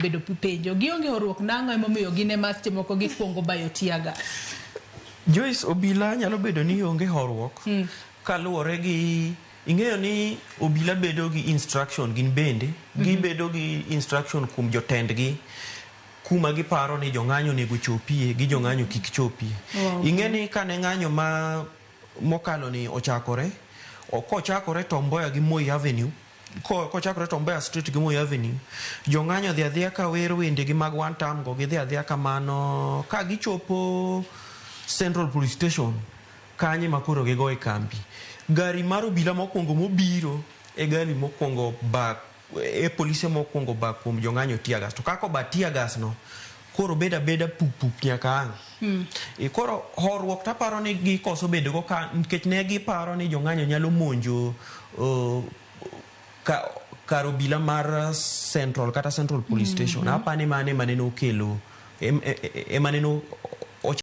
Bedo penjo gionge horuok nang'o emomiyo gin ema seche moko gikwongo bayo tear gas. Joyce obila nyalo bedo ni onge horuok kaluwore gi ing'eyo ni obila bedo gi instruction gin bende gibedo gi instruction kuom jotendgi kuma giparo ni jong'anyo onego chopie gi jong'anyo kik chopie. Ing'e ni kane ng'anyo ma mokalo ni ochakore kochakore Tom Mboya gi Moi Avenue kochakore Tom Mboya Street gi Moi Avenue jong'anyo dhi adhiya ka wer wendegi mag one term go gidhi adhiya kamano ka gichopo Central Police Station kanyo ema koro gigo e kambi. Gari mar obila mokwongo mobiro e gari mokwongo ba e polise mokwongo ba kuom jong'anyo tear gas to kaka oba tear gas no koro bedo abeda pup pup nyaka ang'. E koro horuok taparo ni gikoso bedo go ka nikech ne giparo ni jong'anyo nyalo monjo ka, kar obila mar Central kata Central Police Station. Apani mano ema nene okelo ema nene